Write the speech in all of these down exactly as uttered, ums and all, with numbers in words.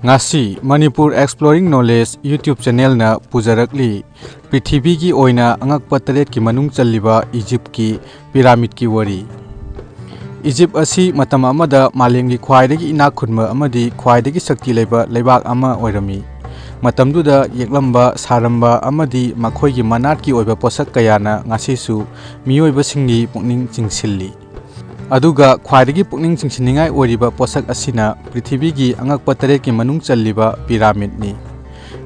ꯉꯁꯤ Manipur Exploring Knowledge YouTube channelꯅ ꯄꯨꯖꯔꯛꯂꯤ ꯄ꯭ꯔꯤꯊꯤꯕꯤꯒꯤ ꯑꯣꯏꯅ ꯑꯉꯛꯄ ꯇꯔꯦꯠꯀꯤ ꯃꯅꯨꯡ ꯆꯜꯂꯤꯕ ꯏꯖꯤꯞꯀꯤ ꯄꯤꯔꯥꯃꯤꯗꯀꯤ ꯋꯥꯔꯤ꯫ ꯏꯖꯤꯞ ꯑꯁꯤ ꯃꯇꯝ ꯑꯃꯗ ꯃꯥꯂꯦꯝꯒꯤ ꯈ꯭ꯋꯥꯏꯗꯒꯤ ꯏꯅꯥꯛ ꯈꯨꯟꯕ ꯑꯃꯗꯤ ꯈ꯭ꯋꯥꯏꯗꯒꯤ ꯁꯛꯇꯤ ꯂꯩꯕ ꯂꯩꯕꯥꯛ ꯑꯃ ꯑꯣꯏꯔꯝꯃꯤ꯫ ꯃꯇꯝꯗꯨꯗ ꯌꯦꯛꯂꯝꯕ, ꯁꯥꯔꯝꯕ ꯑꯃꯗꯤ ꯃꯈꯣꯏꯒꯤ ꯃꯅꯥꯠꯀꯤ ꯑꯣꯏꯕ ꯄꯣꯠꯁꯛ ꯀꯌꯥꯅ ꯉꯁꯤꯁꯨ ꯃꯤꯑꯣꯏꯕꯁꯤꯡꯒꯤ ꯄꯨꯛꯅꯤꯡ ꯆꯤꯡꯁꯤꯜꯂꯤ꯫ ꯑꯗꯨꯒ ꯈ꯭ꯋꯥꯏꯗꯒꯤ ꯄꯨꯛꯅꯤꯡ ꯆꯤꯡꯁꯤꯟꯅꯤꯡꯉꯥꯏ ꯑꯣꯏꯔꯤꯕ ꯄꯣꯠꯁꯛ ꯑꯁꯤꯅ ꯄ꯭ꯔꯤꯊꯤꯕꯤꯒꯤ ꯑꯉꯛꯄ ꯇꯔꯦꯠꯀꯤ ꯃꯅꯨꯡ ꯆꯜꯂꯤꯕ ꯄꯤꯔꯥꯃꯤꯗꯅꯤ꯫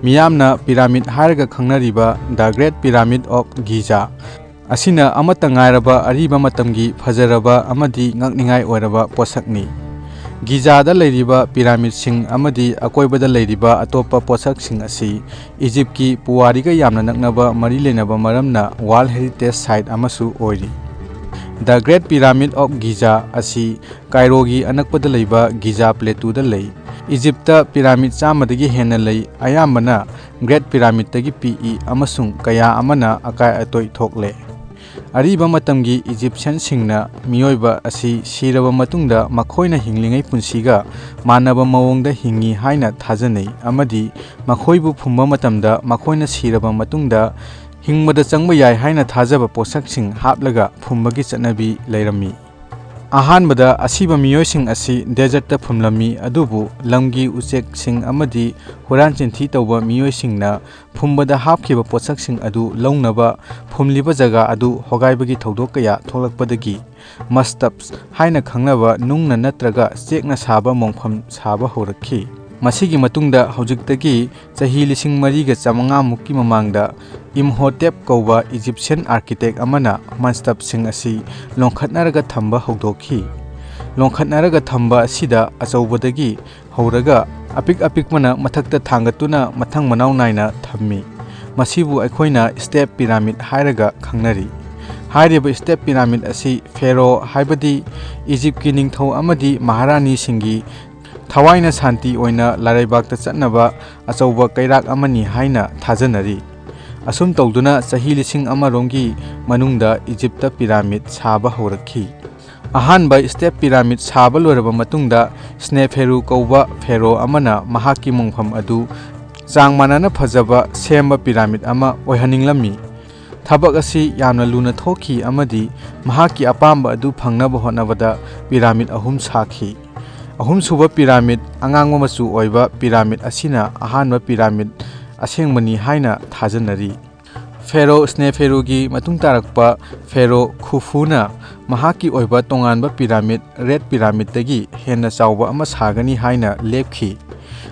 ꯃꯤꯌꯥꯝꯅ ꯄꯤꯔꯥꯃꯤꯗ ꯍꯥꯏꯔꯒ ꯈꯪꯅꯔꯤꯕ The Great Pyramid of Giza ꯑꯁꯤꯅ ꯑꯃꯠꯇ ꯉꯥꯏꯔꯕ ꯑꯔꯤꯕ ꯃꯇꯝꯒꯤ ꯐꯖꯔꯕ ꯑꯃꯗꯤ ꯉꯛꯅꯤꯡꯉꯥꯏ ꯑꯣꯏꯔꯕ ꯄꯣꯠꯁꯛꯅꯤ꯫ ꯒꯤꯖꯥꯗ ꯂꯩꯔꯤꯕ ꯄꯤꯔꯥꯃꯤꯗꯁꯤꯡ ꯑꯃꯗꯤ ꯑꯀꯣꯏꯕꯗ ꯂꯩꯔꯤꯕ ꯑꯇꯣꯞꯄ ꯄꯣꯠꯁꯛꯁꯤꯡ ꯑꯁꯤ ꯏꯖꯤꯞꯀꯤ ꯄꯨꯋꯥꯔꯤꯒ ꯌꯥꯝꯅ ꯅꯛꯅꯕ ꯃꯔꯤ ꯂꯩꯅꯕ ꯃꯔꯝꯅ World Heritage Site ꯑꯃꯁꯨ ꯑꯣꯏꯔꯤ꯫ The Great Pyramid of Giza ꯑꯁꯤ ꯀꯥꯏꯔꯣꯒꯤ ꯑꯅꯛꯄꯗ ꯂꯩꯕ ꯒꯤꯖꯥ ꯄ꯭ꯂꯦꯇꯨꯗ ꯂꯩ꯫ ꯏꯖꯤꯞꯇ ꯄꯤꯔꯥꯃꯤꯗ ꯆꯥꯝꯃꯗꯒꯤ ꯍꯦꯟꯅ ꯂꯩ, ꯑꯌꯥꯝꯕꯅ ꯒ꯭ꯔꯦꯠ ꯄꯤꯔꯥꯃꯤꯗꯇꯒꯤ ꯄꯤꯛꯏ ꯑꯃꯁꯨꯡ ꯀꯌꯥ ꯑꯃꯅ ꯑꯀꯥꯏ ꯑꯇꯣꯏ ꯊꯣꯛꯂꯦ꯫ ꯑꯔꯤꯕ ꯃꯇꯝꯒꯤ ꯏꯖꯤꯞꯁꯤꯌꯟꯁꯤꯡꯅ ꯃꯤꯑꯣꯏꯕ ꯑꯁꯤ ꯁꯤꯔꯕ ꯃꯇꯨꯡꯗ ꯃꯈꯣꯏꯅ ꯍꯤꯡꯂꯤꯉꯩ ꯄꯨꯟꯁꯤꯒ ꯃꯥꯟꯅꯕ ꯃꯑꯣꯡꯗ ꯍꯤꯡꯉꯤ ꯍꯥꯏꯅ ꯊꯥꯖꯅꯩ ꯑꯃꯗꯤ ꯃꯈꯣꯏꯕꯨ ꯐꯨꯝꯕ ꯃꯇꯝꯗ ꯃꯈꯣꯏꯅ ꯁꯤꯔꯕ ꯃꯇꯨꯡꯗ ꯍꯤꯡꯕꯗ ꯆꯪꯕ ꯌꯥꯏ ꯍꯥꯏꯅ ꯊꯥꯖꯕ ꯄꯣꯠꯁꯛꯁꯤꯡ ꯍꯥꯞꯂꯒ ꯐꯨꯝꯕꯒꯤ ꯆꯠꯅꯕꯤ ꯂꯩꯔꯝꯃꯤ꯫ ꯑꯍꯥꯟꯕꯗ ꯑꯁꯤꯕ ꯃꯤꯑꯣꯏꯁꯤꯡ ꯑꯁꯤ ꯗꯦꯖꯔꯠꯇ ꯐꯨꯝꯂꯝꯃꯤ, ꯑꯗꯨꯕꯨ ꯂꯝꯒꯤ ꯎꯆꯦꯛꯁꯤꯡ ꯑꯃꯗꯤ ꯍꯨꯔꯥꯟ ꯆꯤꯟꯊꯤ ꯇꯧꯕ ꯃꯤꯑꯣꯏꯁꯤꯡꯅ ꯐꯨꯝꯕꯗ ꯍꯥꯞꯈꯤꯕ ꯄꯣꯠꯁꯛꯁꯤꯡ ꯑꯗꯨ ꯂꯧꯅꯕ ꯐꯨꯝꯂꯤꯕ ꯖꯒꯥ ꯑꯗꯨ ꯍꯣꯒꯥꯏꯕꯒꯤ ꯊꯧꯗꯣꯛ ꯀꯌꯥ ꯊꯣꯛꯂꯛꯄꯗꯒꯤ ꯃꯁꯇꯞꯁ ꯍꯥꯏꯅ ꯈꯪꯅꯕ ꯅꯨꯡꯅ ꯅꯠꯇ꯭ꯔꯒ ꯆꯦꯛꯅ ꯁꯥꯕ ꯃꯣꯡꯐꯝ ꯁꯥꯕ ꯍꯧꯔꯛꯈꯤ꯫ ꯃꯁꯤꯒꯤ ꯃꯇꯨꯡꯗ ꯍꯧꯖꯤꯛꯇꯒꯤ ꯆꯍꯤ ꯂꯤꯁꯤꯡ ꯃꯔꯤꯒ ꯆꯥꯃꯉꯥ ꯃꯨꯛꯀꯤ ꯃꯃꯥꯡꯗ ꯏꯝꯍꯣꯇꯦꯞ ꯀꯧꯕ ꯏꯖꯤꯞꯁꯤꯌꯟ ꯑꯥꯔꯀꯤꯇꯦꯛ ꯑꯃꯅ ꯃꯁꯇꯞꯁꯤꯡ ꯑꯁꯤ ꯂꯣꯟꯈꯠꯅꯔꯒ ꯊꯝꯕ ꯍꯧꯗꯣꯛꯈꯤ꯫ ꯂꯣꯟꯈꯠꯅꯔꯒ ꯊꯝꯕ ꯑꯁꯤꯗ ꯑꯆꯧꯕꯗꯒꯤ ꯍꯧꯔꯒ ꯑꯄꯤꯛ ꯑꯄꯤꯛꯄꯅ ꯃꯊꯛꯇ ꯊꯥꯡꯒꯠꯇꯨꯅ ꯃꯊꯪ ꯃꯅꯥꯎ ꯅꯥꯏꯅ ꯊꯝꯃꯤ꯫ ꯃꯁꯤꯕꯨ ꯑꯩꯈꯣꯏꯅ ꯁ꯭ꯇꯦꯞ ꯄꯤꯔꯥꯃꯤꯗ ꯍꯥꯏꯔꯒ ꯈꯪꯅꯔꯤ꯫ ꯍꯥꯏꯔꯤꯕ ꯁ꯭ꯇꯦꯞ ꯄꯤꯔꯥꯃꯤꯗ ꯑꯁꯤ ꯐꯦꯔꯣ, ꯍꯥꯏꯕꯗꯤ ꯏꯖꯤꯞꯀꯤ ꯅꯤꯡꯊꯧ ꯑꯃꯗꯤ ꯃꯍꯥꯔꯥꯅꯤꯁꯤꯡꯒꯤ ꯊꯋꯥꯏꯅ ꯁꯥꯟꯇꯤ ꯑꯣꯏꯅ ꯂꯥꯏꯔꯩꯕꯥꯛꯇ ꯆꯠꯅꯕ ꯑꯆꯧꯕ ꯀꯩꯔꯥꯛ ꯑꯃꯅꯤ ꯍꯥꯏꯅ ꯊꯥꯖꯅꯔꯤ꯫ ꯑꯁꯨꯝ ꯇꯧꯗꯨꯅ ꯆꯍꯤ ꯂꯤꯁꯤꯡ ꯑꯃꯔꯣꯝꯒꯤ ꯃꯅꯨꯡꯗ ꯏꯖꯤꯞꯇ ꯄꯤꯔꯥꯃꯤꯗ ꯁꯥꯕ ꯍꯧꯔꯛꯈꯤ꯫ ꯑꯍꯥꯟꯕ ꯁ꯭ꯇꯦꯞ ꯄꯤꯔꯥꯃꯤꯗ ꯁꯥꯕ ꯂꯣꯏꯔꯕ ꯃꯇꯨꯡꯗ, ꯁ꯭ꯅꯦꯐꯦꯔꯨ ꯀꯧꯕ ꯐꯦꯔꯣ ꯑꯃꯅ ꯃꯍꯥꯛꯀꯤ ꯃꯣꯡꯐꯝ ꯑꯗꯨ ꯆꯥꯡ ꯃꯥꯟꯅꯅ ꯐꯖꯕ ꯁꯦꯝꯕ ꯄꯤꯔꯥꯃꯤꯗ ꯑꯃ ꯑꯣꯏꯍꯟꯅꯤꯡꯂꯝꯃꯤ꯫ ꯊꯕꯛ ꯑꯁꯤ ꯌꯥꯝꯅ ꯂꯨꯅ ꯊꯣꯛꯈꯤ ꯑꯃꯗꯤ ꯃꯍꯥꯛꯀꯤ ꯑꯄꯥꯝꯕ ꯑꯗꯨ ꯐꯪꯅꯕ ꯍꯣꯠꯅꯕꯗ ꯄꯤꯔꯥꯃꯤꯗ ꯑꯍꯨꯝ ꯁꯥꯈꯤ꯫ ꯑꯍꯨꯝꯁꯨꯕ ꯄꯤꯔꯥꯃꯤꯗ, ꯑꯉꯥꯡꯕ ꯃꯆꯨ ꯑꯣꯏꯕ ꯄꯤꯔꯥꯃꯤꯗ ꯑꯁꯤꯅ ꯑꯍꯥꯟꯕ ꯄꯤꯔꯥꯃꯤꯗ ꯑꯁꯦꯡꯕꯅꯤ ꯍꯥꯏꯅ ꯊꯥꯖꯅꯔꯤ꯫ ꯐꯦꯔꯣ ꯁ꯭ꯅꯦꯐꯦꯔꯨꯒꯤ ꯃꯇꯨꯡ ꯇꯥꯔꯛꯄ ꯐꯦꯔꯣ ꯈꯨꯐꯨꯅ ꯃꯍꯥꯛꯀꯤ ꯑꯣꯏꯕ ꯇꯣꯉꯥꯟꯕ ꯄꯤꯔꯥꯃꯤꯗ, ꯔꯦꯗ ꯄꯤꯔꯥꯃꯤꯗꯇꯒꯤ ꯍꯦꯟꯅ ꯆꯥꯎꯕ ꯑꯃ ꯁꯥꯒꯅꯤ ꯍꯥꯏꯅ ꯂꯦꯞꯈꯤ꯫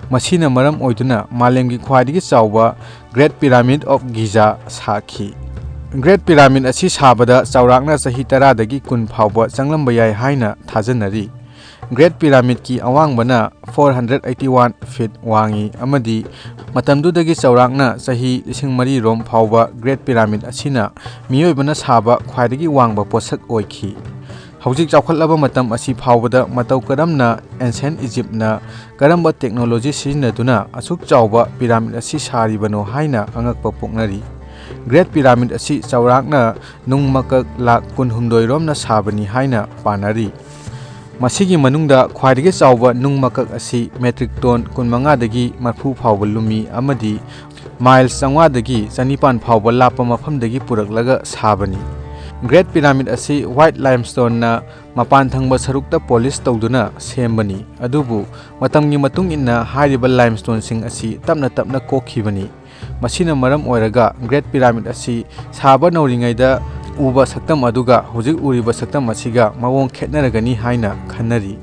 ꯃꯁꯤꯅ ꯃꯔꯝ ꯑꯣꯏꯗꯨꯅ ꯃꯥꯂꯦꯝꯒꯤ ꯈ꯭ꯋꯥꯏꯗꯒꯤ ꯆꯥꯎꯕ Great Pyramid of Giza ꯁꯥꯈꯤ꯫ ꯒ꯭ꯔꯦꯠ ꯄꯤꯔꯥꯃꯤꯗ ꯑꯁꯤ ꯁꯥꯕꯗ ꯆꯥꯎꯔꯥꯛꯅ ꯆꯍꯤ ꯇꯔꯥꯗꯒꯤ ꯀꯨꯟ ꯐꯥꯎꯕ ꯆꯪꯂꯝꯕ ꯌꯥꯏ ꯍꯥꯏꯅ ꯊꯥꯖꯅꯔꯤ꯫ ꯒ꯭ꯔꯦꯠ ꯄꯤꯔꯥꯃꯤꯗꯀꯤ ꯑꯋꯥꯡꯕꯅ four hundred eighty one feet ꯋꯥꯡꯏ ꯑꯃꯗꯤ ꯃꯇꯝꯗꯨꯗꯒꯤ ꯆꯥꯎꯔꯥꯛꯅ ꯆꯍꯤ ꯂꯤꯁꯤꯡ ꯃꯔꯤ ꯔꯣꯝ ꯐꯥꯎꯕ ꯒ꯭ꯔꯦꯠ ꯄꯤꯔꯥꯃꯤꯗ ꯑꯁꯤꯅ ꯃꯤꯑꯣꯏꯕꯅ ꯁꯥꯕ ꯈ꯭ꯋꯥꯏꯗꯒꯤ ꯋꯥꯡꯕ ꯄꯣꯠꯁꯛ ꯑꯣꯏꯈꯤ꯫ ꯍꯧꯖꯤꯛ ꯆꯥꯎꯈꯠꯂꯕ ꯃꯇꯝ ꯑꯁꯤ ꯐꯥꯎꯕꯗ ꯃꯇꯧ ꯀꯔꯝꯅ ꯑꯦꯟꯁꯦꯟ ꯏꯖꯤꯞꯅ ꯀꯔꯝꯕ ꯇꯦꯛꯅꯣꯂꯣꯖꯤ ꯁꯤꯖꯤꯟꯅꯗꯨꯅ ꯑꯁꯨꯛ ꯆꯥꯎꯕ ꯄꯤꯔꯥꯃꯤꯗ ꯑꯁꯤ ꯁꯥꯔꯤꯕꯅꯣ ꯍꯥꯏꯅ ꯑꯉꯛꯄ ꯄꯣꯛꯅꯔꯤ꯫ ꯒ꯭ꯔꯦꯠ ꯄꯤꯔꯥꯃꯤꯗ ꯑꯁꯤ ꯆꯥꯎꯔꯥꯛꯅ ꯅꯨꯡ ꯃꯀꯛ ꯂꯥꯈ ꯀꯨꯟꯍꯨꯝꯗꯣꯏ ꯔꯣꯝꯅ ꯁꯥꯕꯅꯤ ꯍꯥꯏꯅ ꯄꯥꯅꯔꯤ꯫ ꯃꯁꯤꯒꯤ ꯃꯅꯨꯡꯗ ꯈ꯭ꯋꯥꯏꯗꯒꯤ ꯆꯥꯎꯕ ꯅꯨꯡ ꯃꯀꯛ ꯑꯁꯤ ꯃꯦꯇ꯭ꯔꯤꯛ ꯇꯣꯟ ꯀꯨꯟꯃꯉꯥꯗꯒꯤ ꯃꯔꯤꯐꯨ ꯐꯥꯎꯕ ꯂꯨꯝꯃꯤ ꯑꯃꯗꯤ ꯃꯥꯏꯜꯁ ꯆꯥꯝꯃꯉꯥꯗꯒꯤ ꯆꯅꯤꯄꯥꯟ ꯐꯥꯎꯕ ꯂꯥꯞꯄ ꯃꯐꯝꯗꯒꯤ ꯄꯨꯔꯛꯂꯒ ꯁꯥꯕꯅꯤ꯫ ꯒ꯭ꯔꯦꯠ ꯄꯤꯔꯥꯃꯤꯗ ꯑꯁꯤ ꯋꯥꯏꯠ ꯂꯥꯏꯝꯁ꯭ꯇꯣꯟꯅ ꯃꯄꯥꯟ ꯊꯪꯕ ꯁꯔꯨꯛꯇ ꯄꯣꯂꯤꯁ ꯇꯧꯗꯨꯅ ꯁꯦꯝꯕꯅꯤ, ꯑꯗꯨꯕꯨ ꯃꯇꯝꯒꯤ ꯃꯇꯨꯡ ꯏꯟꯅ ꯍꯥꯏꯔꯤꯕ ꯂꯥꯏꯝꯁ꯭ꯇꯣꯟꯁꯤꯡ ꯑꯁꯤ ꯇꯞꯅ ꯇꯞꯅ ꯀꯣꯛꯈꯤꯕꯅꯤ꯫ ꯃꯁꯤꯅ ꯃꯔꯝ ꯑꯣꯏꯔꯒ ꯒ꯭ꯔꯦꯠ ꯄꯤꯔꯥꯃꯤꯗ ꯑꯁꯤ ꯁꯥꯕ ꯅꯧꯔꯤꯉꯩꯗ ꯎꯕ ꯁꯛꯇꯝ ꯑꯗꯨꯒ ꯍꯧꯖꯤꯛ ꯎꯔꯤꯕ ꯁꯛꯇꯝ ꯑꯁꯤꯒ ꯃꯑꯣꯡ ꯈꯦꯠꯅꯔꯒꯅꯤ ꯍꯥꯏꯅ ꯈꯟꯅꯔꯤ꯫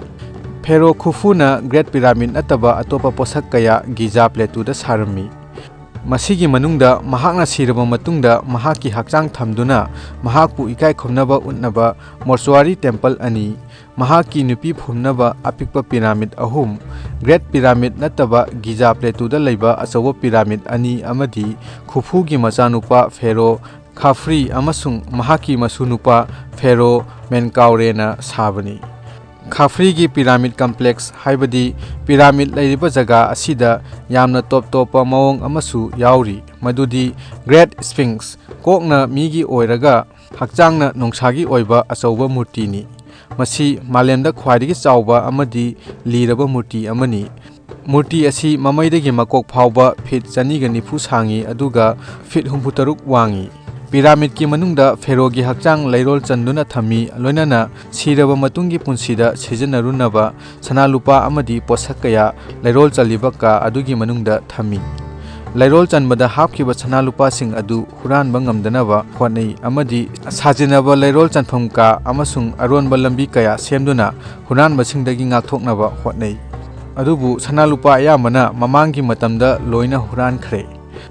ꯐꯦꯔꯣ ꯈꯨꯐꯨꯅ ꯒ꯭ꯔꯦꯠ ꯄꯤꯔꯥꯃꯤꯗ ꯅꯠꯇꯕ ꯑꯇꯣꯞꯄ ꯄꯣꯠꯁꯛ ꯀꯌꯥ ꯒꯤꯖꯥ ꯄ꯭ꯂꯦꯇꯨꯗ ꯁꯥꯔꯝꯃꯤ꯫ ꯃꯁꯤꯒꯤ ꯃꯅꯨꯡꯗ ꯃꯍꯥꯛꯅ ꯁꯤꯔꯕ ꯃꯇꯨꯡꯗ ꯃꯍꯥꯛꯀꯤ ꯍꯛꯆꯥꯡ ꯊꯝꯗꯨꯅ ꯃꯍꯥꯛꯄꯨ ꯏꯀꯥꯏ ꯈꯨꯝꯅꯕ ꯎꯠꯅꯕ ꯃꯣꯔꯆꯨꯋꯥꯔꯤ ꯇꯦꯝꯄꯜ ꯑꯅꯤ, ꯃꯍꯥꯛꯀꯤ ꯅꯨꯄꯤ ꯐꯨꯝꯅꯕ ꯑꯄꯤꯛꯄ ꯄꯤꯔꯥꯃꯤꯗ ꯑꯍꯨꯝ, ꯒ꯭ꯔꯦꯠ ꯄꯤꯔꯥꯃꯤꯗ ꯅꯠꯇꯕ ꯒꯤꯖꯥ ꯄ꯭ꯂꯦꯇꯨꯗ ꯂꯩꯕ ꯑꯆꯧꯕ ꯄꯤꯔꯥꯃꯤꯗ ꯑꯅꯤ ꯑꯃꯗꯤ ꯈꯨꯐꯨꯒꯤ ꯃꯆꯥꯅꯨꯄꯥ ꯐꯦꯔꯣ ꯈꯥꯐ꯭ꯔꯤ ꯑꯃꯁꯨꯡ ꯃꯍꯥꯛꯀꯤ ꯃꯁꯨꯅꯨꯄꯥ ꯐꯦꯔꯣ ꯃꯦꯟꯀꯥꯎꯔꯦꯅ ꯁꯥꯕꯅꯤ꯫ ꯈꯥꯐ꯭ꯔꯤꯒꯤ ꯄꯤꯔꯥꯃꯤꯗ ꯀꯝꯄ꯭ꯂꯦꯛꯁ, ꯍꯥꯏꯕꯗꯤ ꯄꯤꯔꯥꯃꯤꯗ ꯂꯩꯔꯤꯕ ꯖꯒꯥ ꯑꯁꯤꯗ ꯌꯥꯝꯅ ꯇꯣꯞ ꯇꯣꯞꯄ ꯃꯑꯣꯡ ꯑꯃꯁꯨ ꯌꯥꯎꯔꯤ, ꯃꯗꯨꯗꯤ ꯒ꯭ꯔꯦꯠ ꯁ꯭ꯐꯤꯡꯛꯁ, ꯀꯣꯛꯅ ꯃꯤꯒꯤ ꯑꯣꯏꯔꯒ ꯍꯛꯆꯥꯡꯅ ꯅꯣꯡꯁꯥꯒꯤ ꯑꯣꯏꯕ ꯑꯆꯧꯕ ꯃꯨꯔꯇꯤꯅꯤ꯫ ꯃꯁꯤ ꯃꯥꯂꯦꯝꯗ ꯈ꯭ꯋꯥꯏꯗꯒꯤ ꯆꯥꯎꯕ ꯑꯃꯗꯤ ꯂꯤꯔꯕ ꯃꯨꯔꯇꯤ ꯑꯃꯅꯤ꯫ ꯃꯨꯔꯇꯤ ꯑꯁꯤ ꯃꯃꯩꯗꯒꯤ ꯃꯀꯣꯛ ꯐꯥꯎꯕ ꯐꯤꯠ ꯆꯅꯤꯒ ꯅꯤꯐꯨ ꯁꯥꯡꯏ, ꯑꯗꯨꯒ ꯐꯤꯠ ꯍꯨꯝꯐꯨ ꯇꯔꯨꯛ ꯋꯥꯡꯏ꯫ ꯄꯤꯔꯥꯃꯤꯗꯀꯤ ꯃꯅꯨꯡꯗ ꯐꯦꯔꯣꯒꯤ ꯍꯛꯆꯥꯡ ꯂꯩꯔꯣꯜ ꯆꯟꯗꯨꯅ ꯊꯝꯃꯤ, ꯂꯣꯏꯅꯅ ꯁꯤꯔꯕ ꯃꯇꯨꯡꯒꯤ ꯄꯨꯟꯁꯤꯗ ꯁꯤꯖꯤꯟꯅꯔꯨꯅꯕ ꯁꯅꯥ ꯂꯨꯄꯥ ꯑꯃꯗꯤ ꯄꯣꯠꯁꯛ ꯀꯌꯥ ꯂꯩꯔꯣꯜ ꯆꯜꯂꯤꯕ ꯀꯥ ꯑꯗꯨꯒꯤ ꯃꯅꯨꯡꯗ ꯊꯝꯃꯤ꯫ ꯂꯩꯔꯣꯜ ꯆꯟꯕꯗ ꯍꯥꯞꯈꯤꯕ ꯁꯅꯥ ꯂꯨꯄꯥꯁꯤꯡ ꯑꯗꯨ ꯍꯨꯔꯥꯟꯕ ꯉꯝꯗꯅꯕ ꯍꯣꯠꯅꯩ ꯑꯃꯗꯤ ꯁꯥꯖꯤꯟꯅꯕ ꯂꯩꯔꯣꯜ ꯆꯟꯐꯝ ꯀꯥ ꯑꯃꯁꯨꯡ ꯑꯔꯣꯟꯕ ꯂꯝꯕꯤ ꯀꯌꯥ ꯁꯦꯝꯗꯨꯅ ꯍꯨꯔꯥꯟꯕꯁꯤꯡꯗꯒꯤ ꯉꯥꯛꯊꯣꯛꯅꯕ ꯍꯣꯠꯅꯩ꯫ ꯑꯗꯨꯕꯨ ꯁꯅꯥ ꯂꯨꯄꯥ ꯑꯌꯥꯝꯕꯅ ꯃꯃꯥꯡꯒꯤ ꯃꯇꯝꯗ ꯂꯣꯏꯅ ꯍꯨꯔꯥꯟꯈ꯭ꯔꯦ꯫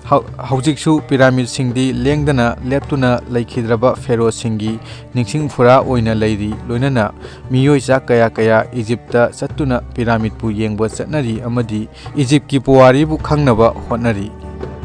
ꯍꯧ-, ꯍꯧꯖꯤꯛꯁꯨ ꯄꯤꯔꯥꯃꯤꯗꯁꯤꯡꯗꯤ ꯂꯦꯡꯗꯅ ꯂꯦꯞꯇꯨꯅ ꯂꯩꯈꯤꯗ꯭ꯔꯕ ꯐꯦꯔꯣꯁꯤꯡꯒꯤ ꯅꯤꯡꯁꯤꯡ ꯐꯨꯔꯥ ꯑꯣꯏꯅ ꯂꯩꯔꯤ, ꯂꯣꯏꯅꯅ ꯃꯤꯑꯣꯏ ꯆꯥ ꯀꯌꯥ ꯀꯌꯥ ꯏꯖꯤꯞꯇ ꯆꯠꯇꯨꯅ ꯄꯤꯔꯥꯃꯤꯗꯄꯨ ꯌꯦꯡꯕ ꯆꯠꯅꯔꯤ ꯑꯃꯗꯤ ꯏꯖꯤꯞꯀꯤ ꯄꯨꯋꯥꯔꯤꯕꯨ ꯈꯪꯅꯕ ꯍꯣꯠꯅꯔꯤ꯫